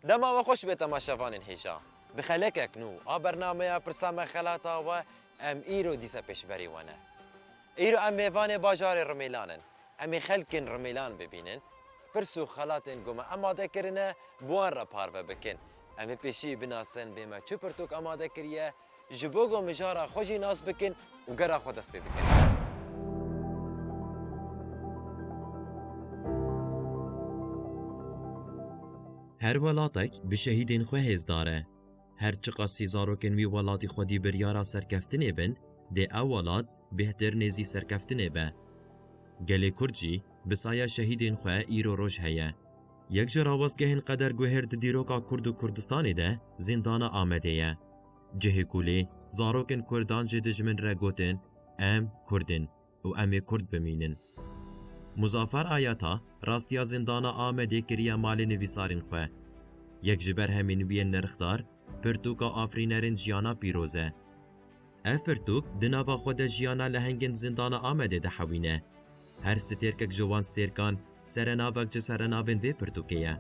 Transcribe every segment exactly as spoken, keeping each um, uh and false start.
Dema we xweş be temaşevanên hêja. Bi xelekek nû a bernameya Pirsa Me Xelata we em îro dîsa pêşberî we ne. Îro em mêvanê bajarê Rimêlan in. Em ê xelkên Rimêlan bibînin. Pirs û xelatên ku me amade kirine, bi wan re parve bikin. Em ê pêşî binasin bê me çi pirtûk amade kiriye, ji bo ku mijara xwe jî nas bikin û gera xwe dest pê bikin. Her welatek bi şehîdên xwe hêzdar e. Her çiqasî zarokên wî welatî xwedî biryara serkeftinê bin, dê ew welat bêhtir nêzî serkeftinê be. Gelê Kurd jî bi saya şehîdên xwe îro roj heye. Yek ji rawestgehên qederguhêr di dîroka Kurd û Kurdistanê de zîndana Amedê ye. Cihê ku lê zarokên Kurdan ji dijmin re gotin, "Em Kurd in û em ê Kurd bimînin." Muzafer Ayata rastiya zîndana Amedê kiriye malê nivîsarên xwe. Yek ji berhemên wî yên nirxdar, pirtûka Afirînerên Jiyana Pîroz e. Ev pirtûk di nava xwe de jiyana lehengên zîndana Amedê dihewîne. Her stêrkek ji wan stêrkan serenavek ji serenavên vê pirtûkê ye.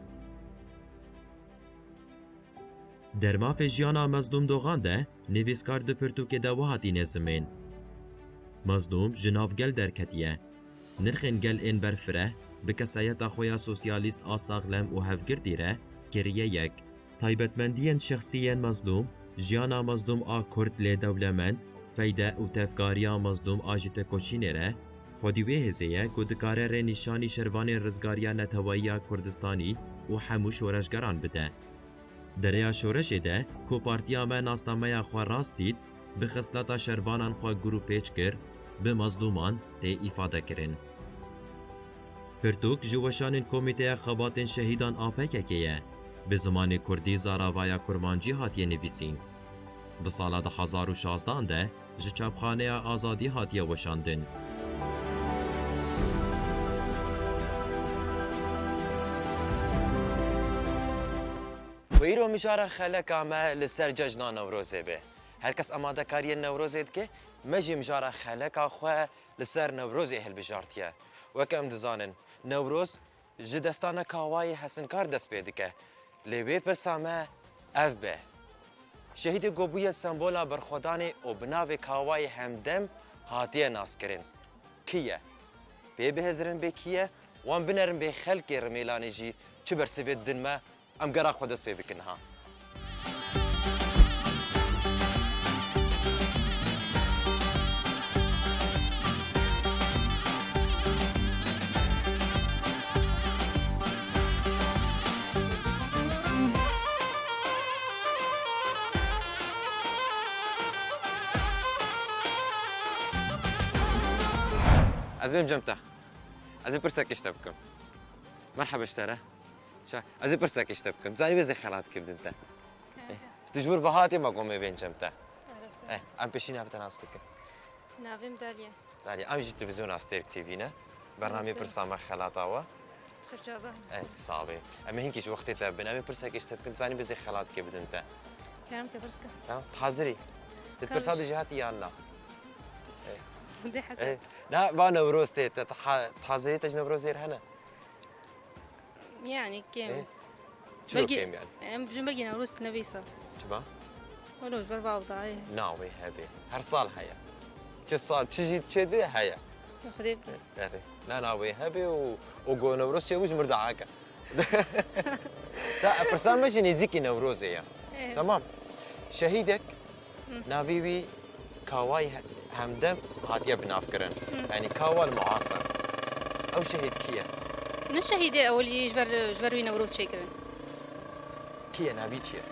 Dermafê jiyana Mezlûm Dogan de nivîskar di pirtûkê de wiha tîne zimên. Mezlûm ji nav gel derketiye. Nirxên gel ên berfireh bi kesayeta xwe ya sosyalîst a saxlem û hevgirtî re kiriye yek. Taybetmendiyên şexsî yên Mezlûm, jiyana Mezlûm a Kurd lê dewlemend, feyde û tevkariya Mezlûm a ji tekoşînê re, xwedî wê hêzê ye ku dikare rê nîşanî şervanên rizgariya neteweyî ya Kurdistanî û hemû şoreşgeran bide. Di rêya şoreşê de ku partiya me nasnameya xwe rast dît, bi xisleta şervanan xwe gurûpêç kir, bi mezlûman tê îfade kirin. Pirtûk ji weşanên Komîteya Xebatên Şehîdan a P K K ye. Bi zimanê kurdî zaravaya kurmancî hatiye nivîsîn. Di sala du hezar û şazdehan de ji Çapxaneya Azadî hatiye weşandin. Û îro mijara xeleka me li ser cejna Newrozê be. Her kes amadekariyên Newrozê dike, me jî mijara xeleka xwe li ser Newrozê hilbijartiye. Weke em dizanin, Newroz ji destana Kawayê Hesinkar dest pê dike. Lê wê pirsa me ev be. Şehîdê ku bûye sembola berxwedanê û bi navê Kawayê Hemdem hatiye naskirin. Kî ye? Pê bihizirin bê kî ye? Wan binerin bê xelkê Rimêlanê jî çi bersivê didin me? Em gera xwe dest pê bikin niha. Ez bêm cem te. Ez ê pirsekê ji te bikim. Merheba ji te re. Ça, ez ê pirsekê ji te bikim. Zanî bê zê xelat kê bidin te. Kanka. Eh, tu ji wir ve hatî ma gomê bên cem te. Arabistan. Eh, em pêşî navê te nas bikin. Navê min Dalya. Dalya, em jî televîzyona Stêrk T V ne. Bernameyê Arabistan. Pirsa me xelata we. Serçava. Eh, sax bê. Em ê hinkî ji wextê te bin. Em ê pirsekê ji te bikin. Zanî bê zê xelat kê bidin te. Kerem ke pirs ke. Tamam, hazirî. Te Kaviş. Pirsa de jî hatî yan na? Dê hesab. Eh, na, va Newroz tê, te, te ha-, hazirî te ji Newrozê re hene? Yani kêm. Eh? Çilo Belkî kêm yani? Em bijin belkî Newroz nebî sal. Çima? Welo ji ber bavdayê. Na wê hebe. Her sal heye. Çi sal, çi jî çê dê heye. Xwedê. Erê. Na, na wê hebe û, û go Newroz çê bû ji mir dahake. Ta, pirsa me jî nêzîkî Newrozê ye. Eh. Tamam. Şehîdek Hı. Navê wî Kawayê He-, Hemdem hatiye binavkirin. Hı. Yanî Kawa li muasir. Ew şehîd kî ye? Ne şehîdê ewilî ji ber, ji ber wî Newroz çêkirin. Kî ye? Navî çi ye?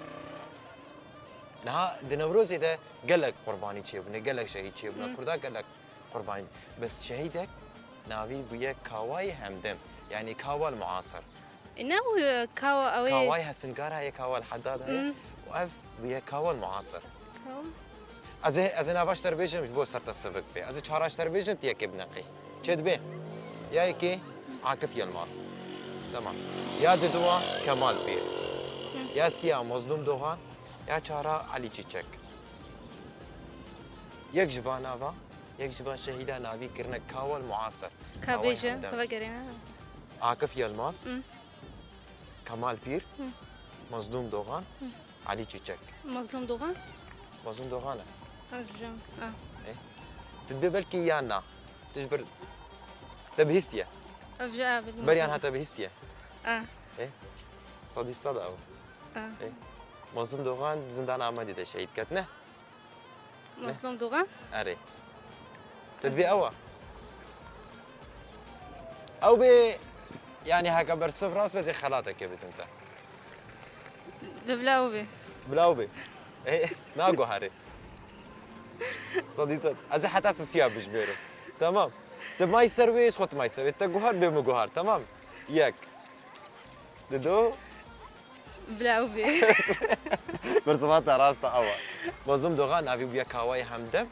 Niha di Newrozê de gelek qurbanî çêbûne, gelek şehîd çêbûne. Hı. Kurda gelek qurbanî. Bes şehîdek navî bûye Kawayê Hemdem. Yanî Kawa li muasir. E, ne û, e, Kawa, ew ê Kawayê Hesinkar heye, Kawa li Hedad heye. Hmm. Û ev bûye Kawa li muasir. Kawa? Ez ê, ez ê nava ji te re bêjim ji bo ser te sivik bê. Ez ê çara ji te re bêjim, tu yekê bineqî. Çê dibê? Ya yekê Akif Yilmaz. Tamam. Ya diduwa Kemal Pîr. Hmm. Ya siya Mazlûm Dogan. Ya çara Elî Çîçek. Yek ji van nava, yek ji van şehîda navî kirine Kawa li muasir. Ka Kawa bêje, Hemdem. Ka vegerêne. Akif Yilmaz. Hmm. Kemal Pîr, Hı. Mazlûm Dogan, Elî Çîçek. Mazlûm Dogan. Mazlûm Dogan e. Ez bijim. Ah. Tu dibê belkî yan na. Tu ji ber te bihîstiye. Ev ji ev. Beriyan ha te bihîstiye. Ah. Sedî sed ew. Ah. Mazlûm Dogan di zindana Amedê de şehîd ket, ne? Mazlûm Dogan. Erê. Te divê ew e. Ew bê, yanî heke bersiv rast be, ez ê xelatekê bidim te. De bila ew bê. Bila ew bê. Ê, naguherê. Sedî sed. Ez ê heta sisiya bijbêrim. Tamam. Te may ser wê, ez xwe te may ser wê. Te guhar bê, min guhar. Tamam. Yek. Dido. Bila ew bê. Bersiva te rast e, ew e. Mazlûm Dogan navî bûye Kawayê Hemdem.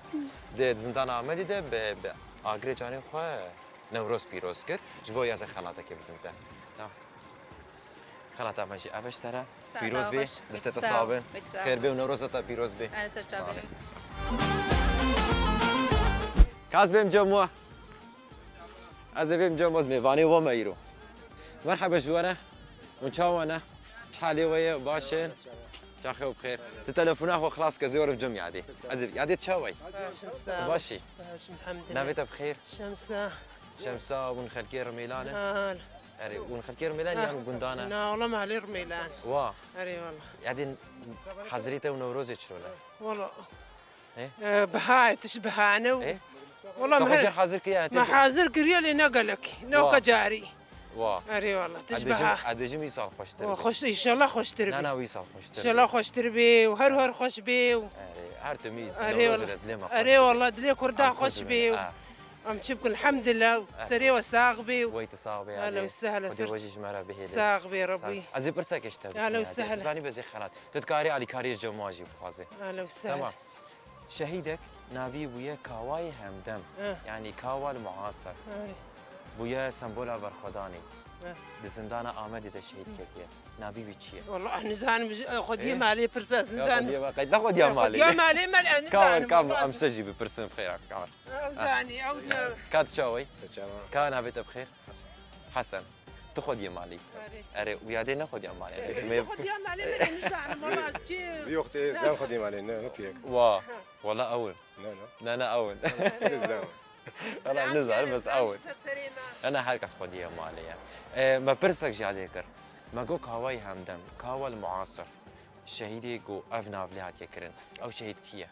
Di zindana Amedê de bi, bi agirê canê xwe Newroz pîroz kir. Ji bo ya ez ê xelatekê bidim te. Tamam. Xelata me jî ev e ji te re. Pîroz bê, destê te sax bin. Xêr bê û Newroza te pîroz bê. Sağ ol. Kas bêm cem we. Ez ê bêm cem we, mêvanê we me îro. Merheba ji we re. Hûn çawa ne? Çi halê we ye? Baş in? Çaxê û bixêr. Tu telefona xwe xilas ke, ez ê werim cem yadê. Ez ê yadê çawa yî? Baş im, sağ ol. Tu baş î? Baş im, elhamdülillah. Navê te bixêr? Şemsa. Şemsa, hûn xelkê Rimêlan e? Hal. Erê, hûn xelkê Rimêlan yan gundan e? Na, wala malê Rimêlan. Wa. Erê, wala. Yadê hazirê te û Newrozê çilo ne? Wala. Ê? E, biha, tiş biha ne? Ê? Wala me hazir kiriye, me hazir kiriye lê ne gelek. Ne weke carî. Wa. Erê wala, tiş biha. Ez dibêjim wî sal xweştir be. Xweş, înşallah xweştir be. Na, na, wî sal xweştir be. Înşallah xweştir be û her her xweş be û. Erê, her timî Newrozê de dilê me xweş dibe. Erê wala, dilê Kurda xweş be û. Em çi bikin, elhamdülillah, serê we sax be û. Wey tu sax be. Ehlen û sehlen. Xwedê we jî ji me re bihêle. Sax be Rebbî. Ez ê pirsekê ji te bikim. Ehlen û sehlen. Tu zanî, ez ê xelat. Tu dikarî alîkariyê ji cem wan jî bixwazî. Ehlen û sehlen. Tamam. Şehîdek navî bûye Kawayê Hemdem, yanî Kawa li muasir. Bûye sembola berxwedanê. Di zindana Amedê de şehîd ketiye. Navî wî çi ye? Wala ez nizanim, xwediyê malê pirse, ez nizanim. Xwediyê malê, qeyda xwediya malê. Xwediya malê me, ez nizanim. Ka, ka, em ser jî bipirsin, bi xêr, ka. Ew zanî, ew diye. Ka tu çawa yî? Ser çawa. Ka navê te bi xêr? Hesen. Hesen. Tu xwediyê malê. Erê. Erê, û yadê ne xwediya malê. Erê, xwediya malê me, ez nizanim, wala çi. Vî wextê ez ne xwediyê malê, ne, ne piyek. Wa, wala ew in. Ne, ne. Ne, ne, ew in. Ez ne. Wala nizanim, bes ew in. Ne, ne, her kes xwediyê malê ye. E, me pirsek jî yadê kir. Me got Kawayê Hemdem, Kawa li muasir. Şehîdê ku ev nav lê hatiye kirin. Ew şehîd kî ye?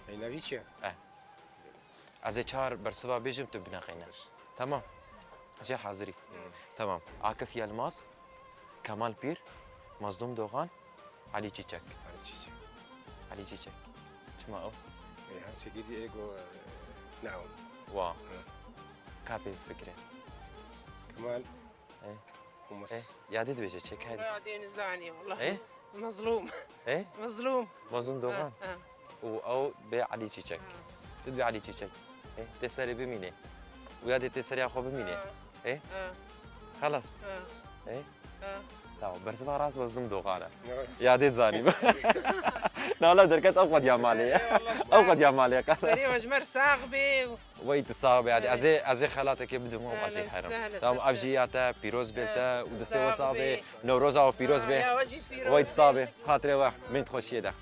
Ey, navî çi ye? Eh. Ez ê çar bersiva bêjim, tu bineqîne. Tamam. Jêr hazirî. Tamam. Akif Yilmaz, Kemal Pîr, Mazlûm Dogan, Elî Çîçek. Elî Çîçek. Elî Çîçek. Çima ew? Ê, her çekî dî ego, e, ne ew. Wa. Hı. Ka pê fikre. Kemal. Ê. Ê, yadê dibêje çek, hadi. Yadê nizanî, wala. Ê? Mazlûm. Ê? Mazlûm. Mazlûm Dogan. Ha, ha. Û ew bê Elî Çîçek. Ha. Tu dibê Elî Çîçek. Ê, tê serê bimînê. Û yadê tê serê xwe bimînê. Ha. Ê? Ha. Xelas. Ha. Ê? Ha. Tamam, bersiva rast Mazlûm Dogan e. Yadê zanî. Nala derket ew qediya malê ye. Ew qediya malê ye. Serê we ji me re sax bê. Wey tu sax be, hadi. Ez ê, ez ê xelatekê bidim û ez ê herim. Tamam, ev jî ya te pîroz bê te û destê we sax bê. Newroza we pîroz bê. Wey tu sax bê. Xatirê we, min xweşiyê de.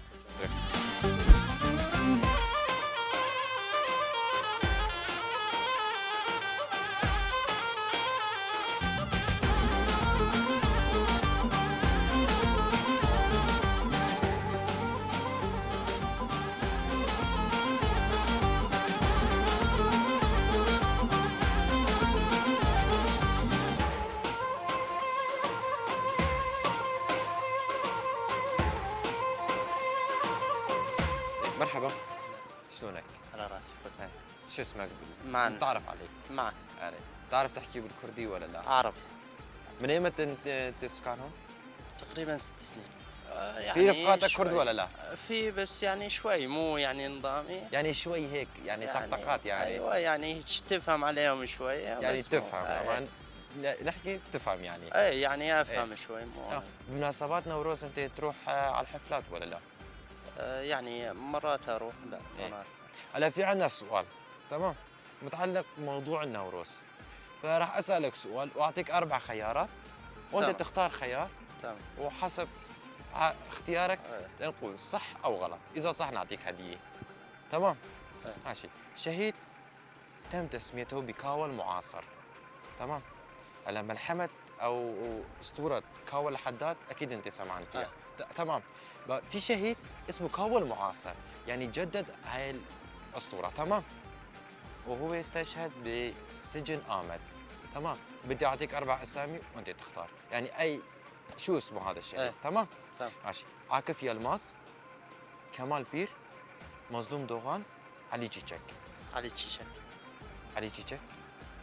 مرحبا. شلونك؟ على راسي، خذ. هاي. شو اسمك؟ معن. نتعرف عليك. معن. يعني، تعرف تحكي بالكردي ولا لا؟ عربي. من ايمتى انت، انت سكان هون؟ تقريبًا ست سنين. آه، في يعني رفقاتك كرد شوي. ولا لا؟ في، بس يعني شوي، مو يعني نظامي. يعني شوي هيك، يعني يعني، طقطقات يعني. أيوة، يعني هيك تفهم عليهم شوي، يعني بس مو، تفهم، آه. أمان. ن-، نحكي تفهم يعني. إيه، يعني أفهم إيه. شوي، مو آه. بمناسبات نوروز أنت تروح، آه، على الحفلات ولا لا؟ آه، يعني مرات أروح، لا، إيه. مرات. هلا في عنا سؤال، تمام؟ متعلق بموضوع النوروز. فراح أسألك سؤال وأعطيك أربع خيارات، وأنت تمام. تختار خيار، تمام. وحسب اختيارك، نقول صح أو غلط. إذا صح نعطيك هدية. تمام؟ ماشي. شهيد تم تسميته بكاول معاصر. تمام؟ هلا ملحمة أو أسطورة كاول الحداد، أكيد أنت سمعان فيها. ت-، تمام. ب-، في شهيد اسمه كاول معاصر، يعني جدد هاي الأسطورة. تمام؟ وهو استشهد بسجن آمد. تمام؟ بدي أعطيك أربع أسامي وأنت تختار. يعني أي شو اسمه هذا الشهيد؟ تمام؟ تمام. ماشي. عاكف يلماس، كمال بير، مظلوم دوغان، علي تشيتشك. علي تشيتشك. علي تشيتشك؟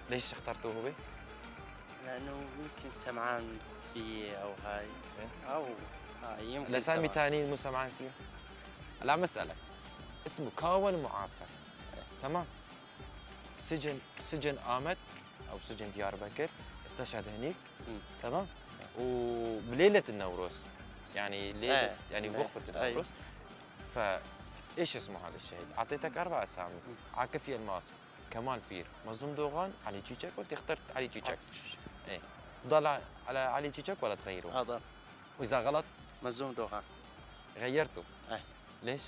ليش اخترته هو؟ لأنه يمكن سمعان بيه أو هاي. أو هاي يمكن الأسامي سمعان. التانيين مو سمعان فيه؟ لا، مسألة. اسمه كاول معاصر. تمام؟ سجن، سجن آمد أو سجن دياربكر، استشهد هنيك. تمام؟ وبليلة النوروز، يعني ليلة، يعني بوقفة النوروز. فإيش اسمه هذا الشهيد؟ أعطيتك أربع أسامي. عاكف يلماس، كمال بير، مظلوم دوغان، علي تشيتشك، وأنت اخترت علي تشيتشك. إيه. ضل على علي تشيتشك ولا تغيره؟ آه، ضل. وإذا غلط؟ مظلوم دوغان. غيرته؟ إيه. ليش؟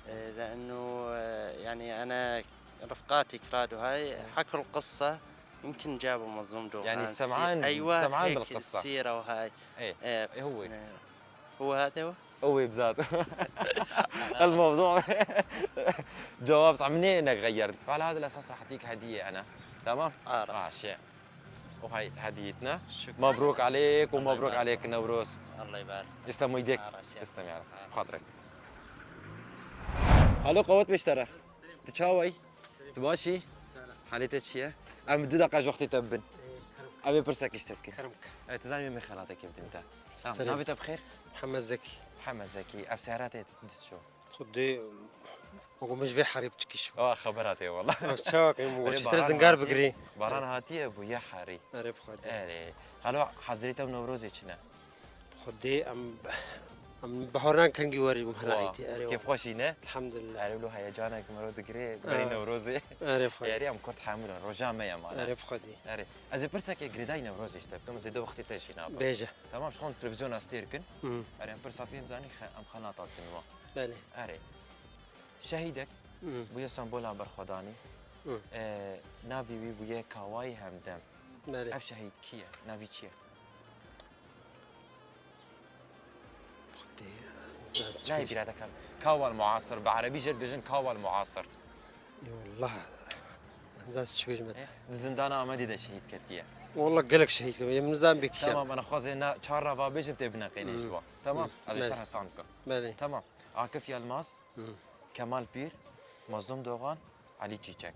إيه، لأنه، آه، يعني أنا رفقاتي كراد وهاي حكوا القصة، يمكن جابوا مظلوم دوغان. يعني سمعان، أيوة، سمعان هيك بالقصة. السيرة وهاي. إيه، إيه، إيه، هو. قصة-، هو هذا هو؟ هو بذاته. الموضوع جواب صح، منين إنك غيرت؟ وعلى هذا الأساس رح أعطيك هدية أنا. تمام؟ آه، راس. آه، شيء. وهاي هديتنا. شكرًا. مبروك عليك ومبروك عليك نوروز. الله يبارك. يسلم ايديك. على راسي. يسلم يا رب. على راسي. بخاطرك. الو، قوات مشترى. تشاوي. تباشي. حالتك شيا؟ ام دو دقائق وقتي تبن. ام برسك اشتبكي. كرمك. اي، تزامي من خلاتك يا بدنتا. سلام. نافي تبخير؟ محمد زكي. محمد زكي. اف سيارات دس شو؟ Xwedê, wekî min ji vê herî biçikî şû. Aa, xeber hatiye wala. Ev çawa kêm, wekî çitir zingar bigirî. Baran hatiye bûye herî. Erê bi Xwedê. Erê. Xalo, hazirî te Newrozê çi ne? Xwedê em, em bahoran kengî werî bûm herayîtî. Erê. Kêfxweşî ne? Elhamdulillah. Erê, lo heyecanek mero digirê, berî Newrozê. Erê bi Xwedê. Erê, em kurt hemû ne, roja me ye mala. Erê bi Xwedê. Erê. Ez ê pirsekê girêdayî Newrozê ji te bikim, zêde wextê te jî nabe. Bêje. Tamam, ji xwe em televîzyona stêr kin. Erê, em pirsa pê em zanî xe-, em xelata tiniwa. Belê. Erê. Şehîdek bûye sembola berxwedanî. E, navê wî bûye Kawayî Hemdem. Belê. Ev şehîd kî ye? Navî çi ye? Xwedê, ez Nayê bîra te kam. Kawal muasir. Bi erebî jê dibêjin Kawal muasir. Ê wallah, ez çi bêjim te? E, di zindana Amedê de şehîd ketiye. Wallah gelek şehîd ketiye. Em nizan bê kîjan. Tamam, ana xwazê na çar rava bêjim tê bineqînê ji bo. Tamam, ez ê şerh hesan bikim. Belê. Tamam. Akif Yilmaz, Kemal Pîr, Mazlûm Dogan, Elî Çîçek.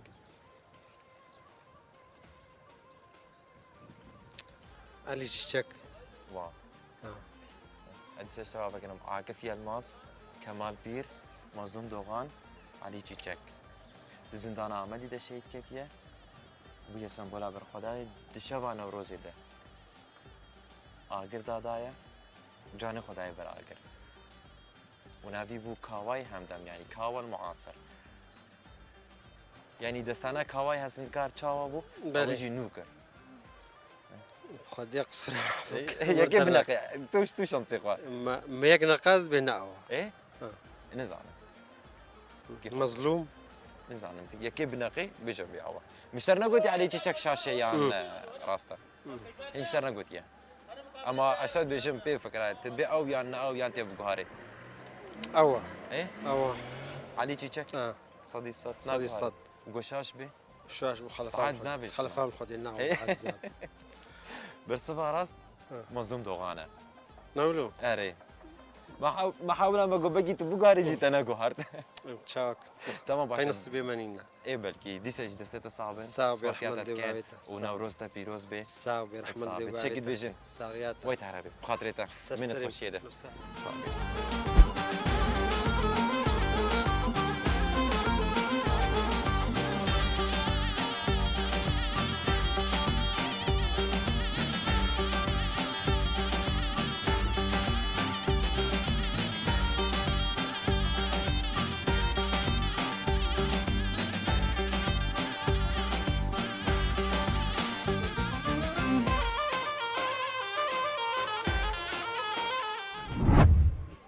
Elî Çîçek. Wa. Ha. Ez dîsa ji te re vekirim. Akif Yilmaz, Kemal Pîr, Mazlûm Dogan, Elî Çîçek. Di zindana Amedî de şehîd ketiye. Bûye sembola berxwedanê di şeva Newrozê de. Agir dadaye, canê xwe daye ber agir. Û navî bû Kawayî Hemdem, yanî Kawal muasir. Yanî destana Kawayî Hesinkar çawa bû? Belê. Ew jî nû kir. Xwedê qisir. Yekê bineqe. Tu, tu şansê xwe. Me, me yek neqe bê ne awa. Ê? Ha. Nizanim. Mazlûm. Nizanim. Yekê bineqe bêje bê awa. Mişter negotiye Elî Çîçek şaş e yan, e, rast e. Hîn mişter negotiye. Ama ez te dibêjim pê fikra, tu dibê ew yan ne ew yan tê biguharê. Ew e. Ê? Ew e. Elî Çîçek? Ha. Sedî sed. Sedî sed. Naguhare. Go şaş bê? Şaş bû, xelefan. Aciz nabê. Xelefan Xwedê ne, aciz nabê. Bersiva rast, Mazlûm Dogan e. Ne wilo? Erê. Mehaw-, mehawila me got, belkî tu biguharî jî te neguhart. Çak. Tamam, baş e. Qey nesîbê me nîne. Ê belkî, dîsa jî destê te sax bin. Sax bî, rehmet lê bavê te. Û Newroz te pîroz bê. Sax bî, rehmet lê bavê te. Çekî dibêjin. Saxiya te. Wê te here bê. Bi xatirê te. Min xweşiyê de. Sax bî.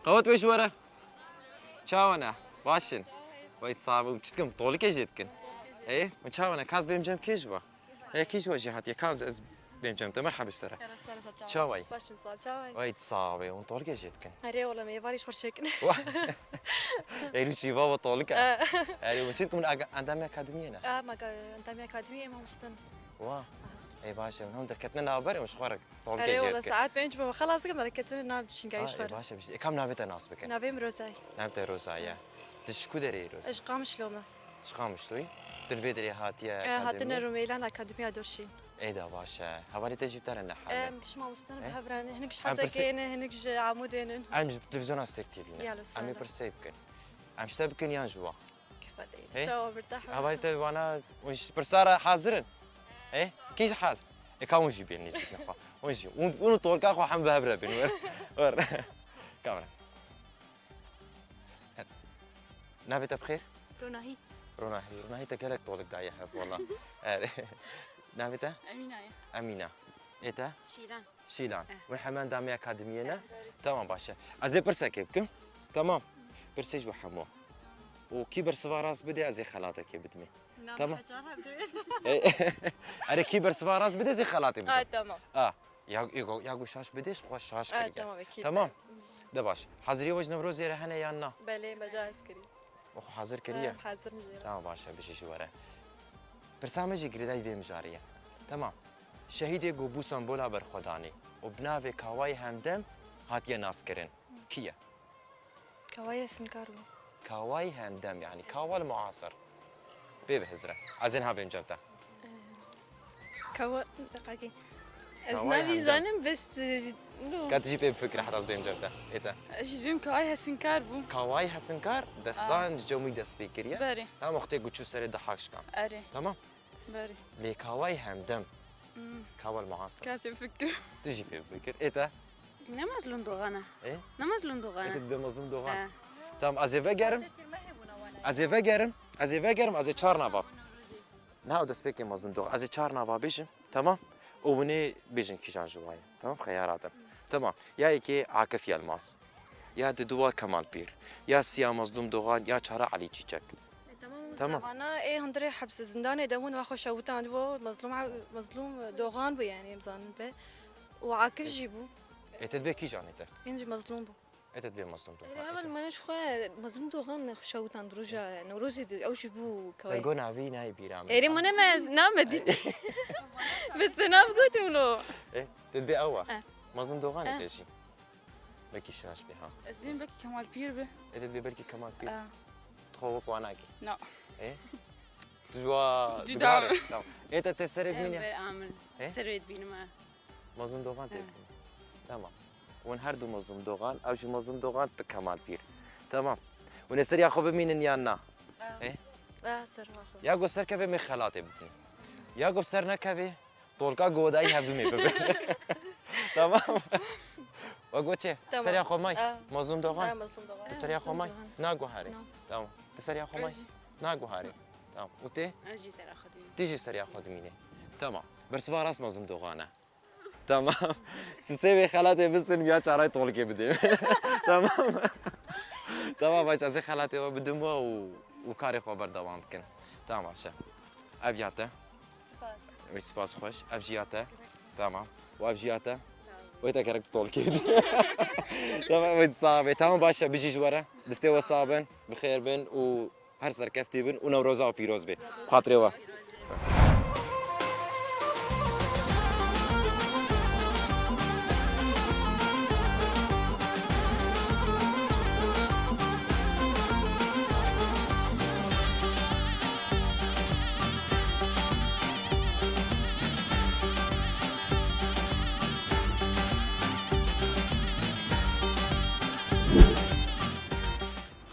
Qewet wê ji we re. Çawa ne? Baş in. Wey sax bû. Çi dikim? Tolikê jê dikin. Ê, min çawa ne? Kas bêm cem kê ji we? Ê, kî ji we jî hatiye? Kas ez bêm cem te? Merhaba ji te re. Yara ser çawa. Çawa yî? Baş in, sax, çawa yî? Wey sax bê. Hûn tolikê jê dikin. Erê, wala me êvarî ji xwe çêkin. Êrû çî va va tolika. Eh. Erê, hûn çi dikin? Hûn aga-, endamê akademiyê ne? Ah, ma ga-, endamê akademiyê, em hûn Wa. Ê, baş e. Hûn derketine navber, hûn ji xwe re tolkê Erê, jê wala dikin. Saet pênc bû, xelas dikim, derketine nav şîngayî Ha, ji xwe ê, re. Baş e, bijî. Ê, kam navê te nas bikin? Navê min Roza ye. Navê te Roza ye. Tu ji ku derê yî Roza? Ez ji Qamişlo me. Ji Qamişlo yî? Tu li vê derê hatiye E, akademiyê? Hatine Rumeylan Akademiya Dorşîn. Ê, da baş e. Hevalê te jî bi te re ne hal e? Em, ji mamoste ne Ê? bi hev re ne. Hinek ji Em pirsê- Hezekê ne, hinek ji Amûdê ne. Em ji televizyona Stêrk T V ne. Ya, Em ê Losana. pirsê bikin. Em ji te bikin yan ji wa? Kifadeyî. Hey? Çawa birtah. Hevalê te vana, hûn ji pirsa re hazir in? Hey? Kî ji hazir? Ê, ka hûn jî bên nêzîk nexwe. Hûn jî. Hûn, hûn û tolka xwe hem bi hev re bin. Wer. Wer. Kamera. Navê te bi xêr? Ronahî. Ronahî. Ronahî te gelek tolik daye hev wala. Erê. Navê te? Emîna ye. Emîna. Ê te? Şîlan. Şîlan. Eh. Wê hemen damê akademiyê ne? Eh, berê. Tamam, baş e. Ez ê pirsekê bikim. Tamam. Pirsê ji we hemû. Û kî bersiva rast bide, ez ê xelatekê bidimê. Tamam. Erê, kî bersiva rast bide, ez ê xelatê bidim. Ah, tamam. Ah, ya, ya, ya ku şaş bide, ji xwe şaş Ah, kirî. Tamam, ekî. Tamam. De baş. Hazirî we ji Newrozê re hene yan na? Belê, me cahaz kirî. Xwe hazir kiriye? Em hazir in jê re. Tamam, baş e, bijî ji we re. Pirsa me jî girêdayî vê mijarê ye. Tamam. Şehîdê ku bû sembola berxwedanê û bi navê Kawayê Hemdem hatiye naskirin. Kî ye? Kawayê Sinkar bû. Kawayê Hemdem, yanî Kawa li muasir. Pê bihizire. Ez ê niha bêm cem te. Kawa, deqakê. Ez Kawayê navî Hemdem. zanim, bes, e, ji, no. Ka tu jî pê bifikire heta ez bêm cem te. Ê te. Ez jî dibêm Kawayê Hesinkar bû. Kawayê Hesinkar, destan Ah. ji cemûyî dest pê kiriye. Berê. Hem wextê ku çû serê Dehak şikan. Erê. Tamam. Berê. Lê Kawayê Hemdem. Hmm. Kawa li muasir. Ka ez pê bifikir. Tu jî pê bifikir. Ê te? Ne Mazlûm Dogan e. Ê? Ne Mazlûm Dogan e. Ê te dibê Mazlûm Dogan. He. Tamam, ez ê vegerim. Ez ê vegerim. Ez ê vegerim, ez ê çar nava. Niha destpêkê Mazlûm Dogan. Ez ê çar nava bêjim. Tamam? Û hûn ê bêjin kîjan ji wa ye. Tamam? Xeyara din. Tamam. Ya yekê Akif Yilmaz. Ya diduwa Kemal Pîr. Ya siya Mazlûm Dogan, ya çara Elî Çîçek. E, tamam. Tamam. Vana ê hundirê hepse zindanê de hûn ve xwe şewitandibû, Mazlûm, Mazlûm Dogan bû yani, em zanin be. Û Akif jî bû. Ê te dibê kîjan ê te? Hîn jî Mazlûm bû. Ê te dibê Mazlûm Dogan. Ê, heval min ji xwe Mazlûm Dogan xwe şewitand roja Newrozê de, ew jî bû Kawayê. Te go navî nayê bîra min. Erê, min me, na me dît. Bes te nav gotim lo. Ê, te dibê ew e. Eh. Mazlûm Dogan ê Eh. te jî. Belkî şaş bê ha. Ez dibêm belkî Kemal Pîr be. Ê te dibê belkî Kemal Pîr. Ah. Tu xwe wek wan nakî. No. Ê? Tu ji wa Cuda diguherî. Tamam. Ê te tê serê Em bimînî. ber amil. Ê? Serê dibînim ha. Mazlûm Dogan tê He. bimînî. Tamam. Hûn her du Mazlûm Dogan, ew jî Mazlûm Dogan, tu Kemal Pîr. Tamam. Hûn ê ser ya xwe bimînin yan na? Em. Ê? Eh, ser xwe. Ya ku ser keve me xelatê bidin. Ya ku ser nekeve, Tolka godayî hevdû mê bibe. Tamam. We got çi? Tamam. Seriya xwe may. Ah. Mazlûm Dogan. Ah, Mazlûm Dogan. Tu seriya xwe may. Mazlûm Dogan. Naguherî. No. Tamam. Tu seriya xwe may. Ez jî. Naguherî. Tamam. Û tê? Ez jî seriya xwe dimînim. Tê jî seriya xwe dimînî. Tamam. Bersiva rast Mazlûm Dogan e. Tamam. Sisê vê xelatê bisin ya çaray tolkê bidê. Tamam. Tamam, baş ez ê xelatê we bidim we û, û karê xwe berdewam bikin. Tamam, baş e. Ev ya te. Spas. Wî spas xweş. Ev jî ya te. Tamam. Û ev jî ya te. Wê te gerek tu tolkê bidî. Tamam, wê sax be. Tamam, baş e. Bijî ji we re. Distê we sax bin. Bi xêr bin û her serkeftî bin û Newroza we pîroz be. Xatirê we.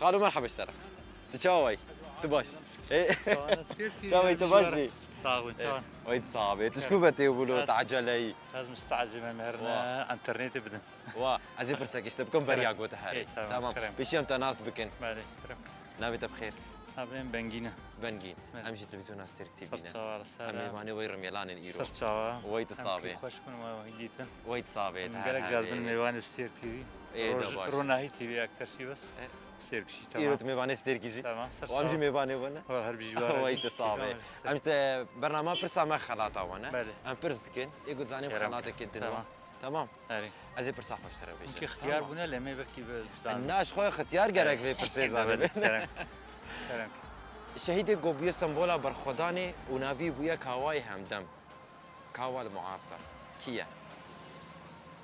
Xalo, merheba ji te re. Tu çawa yî? Tu baş? Ê, çawa yî, tu baş yî? Sax bin, çawa? Ê, wayî sax be. Tu ji ku ve tê bûlo, tu eceleyî? Ez mistacî me, me herine internetê bidin. Wa, ez ê pirsek ji te bikim, beriya ku tu herî. Ê, tamam, tamam. Kerem. Pêşî em te nas bikin. Belê, kerem. Navê te bi xêr? Navê min Bengîn e. Bengîn. Merhaba. Em jî televîzyona Stêrk T V ne. Ser çawa, ser Em mêvanê wê Rimêlanên îro. Ser çawa. Wey ti Em sabê. Kêfxweş bûn, me wî dîtin. Wey ti sabê, Em te gelek her cihaz bin hevê. Mêvanê Stêrk T V. Ê, Roj, da baş. Ronahî T V ekter şî bes. E. Stêrk şî, Îro tamam. Tu mêvanê Stêrkî jî. Tamam, ser Û em jî çawa. Mêvanê we ne. Wa her bijî wa Wey ti sabê. Tamam, ser Em ji te bernama pirsa me xelata we ne. Belê. Em pirs dikin. Ê ku zanîm Kerem. Xelatekê din Tamam. Tamam. Erê. Ez ê pirsa xweştir e bêjim. Çimkî xitiyar Tamam. Bûne, lê me belkî bi, bi zanî. Na, ji xwe xitiyar gerek vê pirsê zanî Belê, bin. Kerem. Kerem. Şehîdê ku bûye sembola berxwedanê û navî bûye Kawayê Hemdem. Kawa li muasir. Kî ye?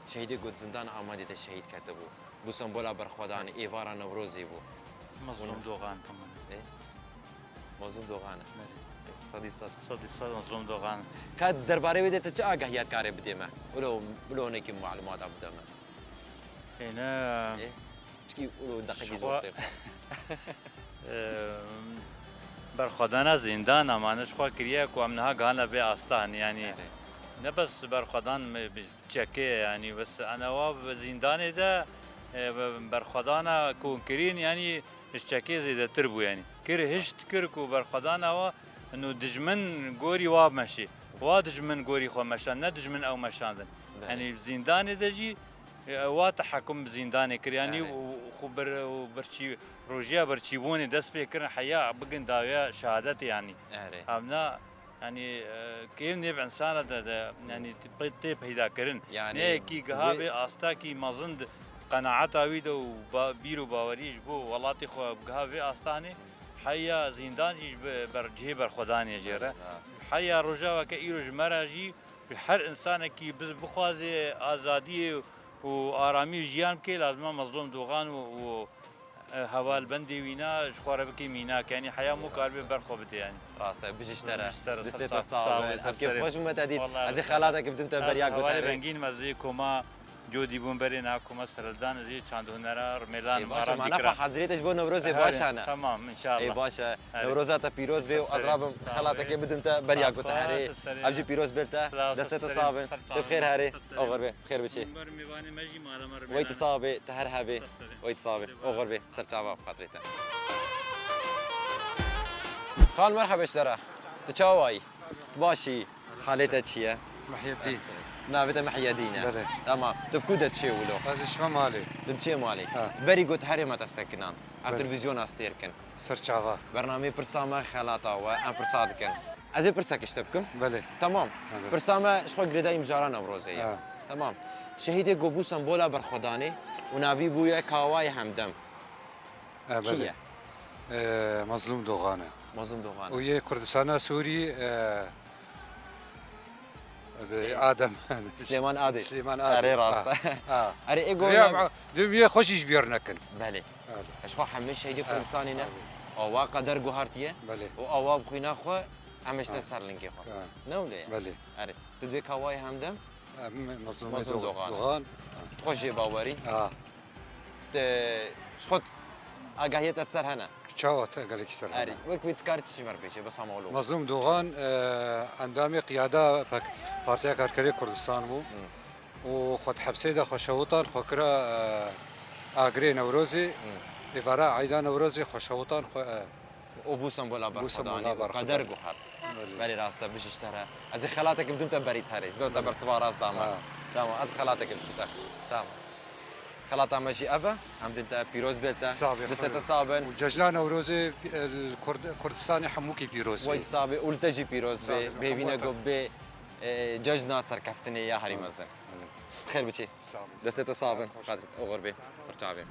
Şehîdê ku di zindana Amedê de şehîd ketibû. Bû sembola berxwedanê, êvara Newrozê bû. Mazlûm Hûn- Dogan, tamam. Ê? Mazlûm Dogan e. Belê. Sedî sed. Sedî sed Mazlûm Dogan. Ka derbarê wê de tu çi agahiyat karê bidê me? Wilo, wilo hinekî malûmata bide me. Ê, ne. Ê? Çikî wilo deqekî Şixwa- zor tê. Eee, berxwedana zîndana mane ji xwe kiriye ku em niha gihane vê asta, hani, yanî Erê. ne bes berxwedan me bi çekê, yanî bes enewa bi zîndanê de, e, be-, berxwedana ku kirîn, yanî ji çekê zêdetir bû, yanî. Kir hişt kir ku berxwedana wa, ino dijmin gorî wa meşî. Wa dijmin gorî xwe meşand, ne dijmin ew meşandin. Belê. Yanî zîndanê de jî, e, wa tehekum bi zîndanê kir, yanî Belê. û, û xwe bir, û birçî, rojiya birçîbûnê dest pê kirin, heya bigin dawiya şehadetê, yanî. Erê. Evna, yanî, e, kêm nêv insana de, de, yanî, tê, tê peyda kirin. Yanî, Ne yekî giha wê vê astakî mezin di qenaeta wî de û ba-, bîr û bawerî ji bo welatê xwe giha vê astanê, heya zîndan jî ji be-, ber-, cihê berxwedanê jê re. Rast. Heya rojava ke îro ji me re jî, ji her insanekî biz-, bixwaze azadiyê û aramî û jiyan bike, lazim e Mazlûm Dogan û, û, e, hevalbendê wîna ji xwe re bike mînak. Yanî heya mû karibe ber xwe bide yanî. Rast e, bijî ji te re. Bijî ji te re, Destê ser te çav, sağ sağ be. ol, Em ser kêfxweş serê. bûn me te dît. Wallahî Ez ê xelateke bidim te beriya guherê. Wallahî rengîn me zê koma codî bûn berê niha koma serhildan ez ê çandhunera Rimêlan Ê, baş e, maram mana dîkira. xwe hazirê te ji bo Newrozê Herê, baş e ne? Tamam, inşallah. Ê, baş e. Herê. Newroza te pîroz bê û Ser ez serê, rabim sağ ol. xelateke bidim te beriya Spas, guherê. spas, serê. Em jî pîroz bê te. Spas, Destê te serê. sağ bin. Ser Tu bi xêr çavê. herê. Ser serê. Oxir bê. Bi xêr biçî. Ber mêvanê me jî mala me Wey tu Rimêlan. sağ bê, tu her hebê. Ser serê. Wey tu sağ bê. Ser çavê. Oxir bê. Ser çava bi xatirê te. Xal merhebe ji te re. Tu çawa yî? Tu baş î? Halê te çi ye? Mihyedîn. Navê te Mihyedîn e? Belê. Tamam. Tu bi ku de diçê wilo? Ez ê çime malê. Tu diçê malê. Ha. Berî got herê me te sekinan. Em Belê. televîzyona Stêrk in. Ser çava. Bernameyê pirsa me xelata we, em pirsa dikin. Ez ê pirsek ji te bikim? Belê. Tamam. Belê. Pirsa me ji xwe girêdayî mijara Newrozê ye. Ha. Tamam. Şehîdê ku bû sembola berxwedanê û navî bûye Kawayê Hemdem. E, Kî belê. ye? E, Mazlûm Dogan e. Mazlûm Dogan e. Û yê Kurdistana Sûrî, e, bi Adem. Silêman Adê. Silêman Adê. Erê rast e. Ha, ha. Erê, ê Rêya gola- ma-, dê wê xwe jî ji bîr nekin. Belê. Belê. Ji xwe hemî şehîdê Ha, Kurdistanê ne. ha. Awa qeder guhartiye. Belê. Û awa bi xwîna xwe em ji te Ha. ser lingê xwe. Ha. Ne wile ye? Belê. Erê. Tu dibê Kawayê Hemdem? Em Mazlûmê Mazlûm Dogan. Dogan. Dogan. Tu xwe jê bawerî? Ha. Te ji xwe agahiyê te ser hene? Çawa te gelekî ser hene? Erê, wek wî tu kar çi ji me re bêje, bes hema wilo. Mazlûm Dogan, e, endamê qiyada pek-, Partiya Karkerê Kurdistan bû. Hmm. Û xwe di hepsê de xwe şewitan, xwe kira, e, agirê Newrozê. Hmm. Êvara eyda Newrozê xwe şewitan, xwe, e, Û bû sembola Bû sembola berxwedanê û berxwedanê. qeder guhert. Belê. Belê rast e, bijî ji te re. Ez ê xelatekê bidim te berî te herê. Ji ber te bersiva rast dame. Ha. Tamam, ez xelatekê bidim te. Tamam. Xelata me jî ev e. Em din te pîroz bê te. Sağ be, Destê te xwedê. sağ bin. Û cejna Newrozê, e, Kurd-, Kurdistanê hemûkî pîroz Wey bê. sağ bê. Û li te jî pîroz Sağ bê. be. Bêvîne Hemû te. ku bê, e, cejna serkeftinê ya herî Ha. mezin. Belê. Xêr biçî. Sağ ol. Destê te sağ bin. Sağ ol. Xatir, oxir bê. Ser çavê.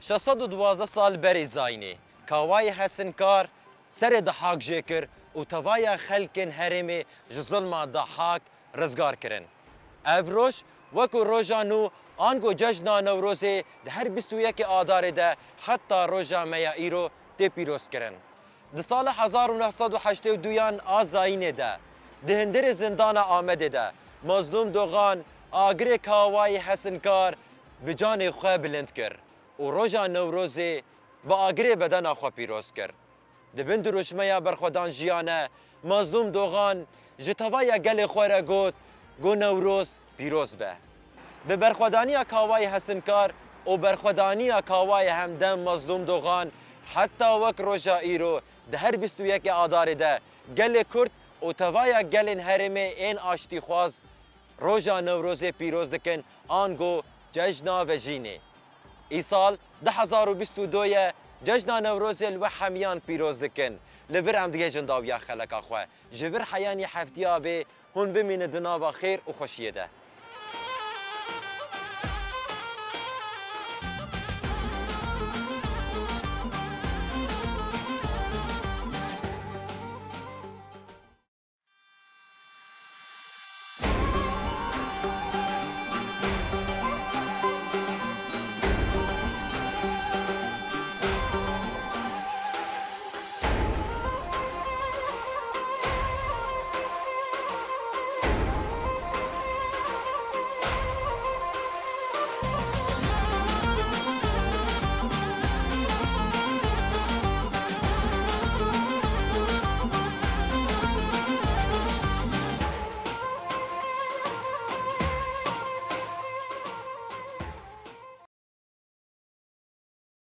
Şeş sed û duwazdeh sal berê zayînê, Kawayê Hesinkar serê Dehak jê kir û tevaya xelkên herêmê ji zilma Dehak rizgar kirin. Ev roj Wekû roja nû ango cejna Newrozê di her bîst û yekê Adarê de heta roja me ya îro tê pîrozkirin. Di sala hezar û neh sed û heştê û duyan a zayînê de di hundirê zindana Amedê de Mazlûm Doxan agirê Kawayê Hesinkar bi canê xwe bilind kir û roja Newrozê bi agirê bedena xwe pîroz kir. Di bin dirûşmeya berxwedan jiyane, Mazlûm Doxan ji tevaya gelê xwe re got, Go Newroz pîroz be. Bi berxwedaniya Kawayê Hesinkar û berxwedaniya Kawayê Hemdem Mazlûm Doxan heta wek roja îro di her bîst û yekê Adarê de gelê Kurd û tevaya gelên herêmê ên aştîxwaz roja Newrozê pîroz dikin ango cejna vejînê. Îsal du hezar û bîst û du ye, cejna Newrozê li we hemiyan pîroz dikin. Li vir em digihêjin dawiya xeleka xwe. Ji vir heyanî heftiya bê hûn bimînin di nava xêr û xweşiyê de.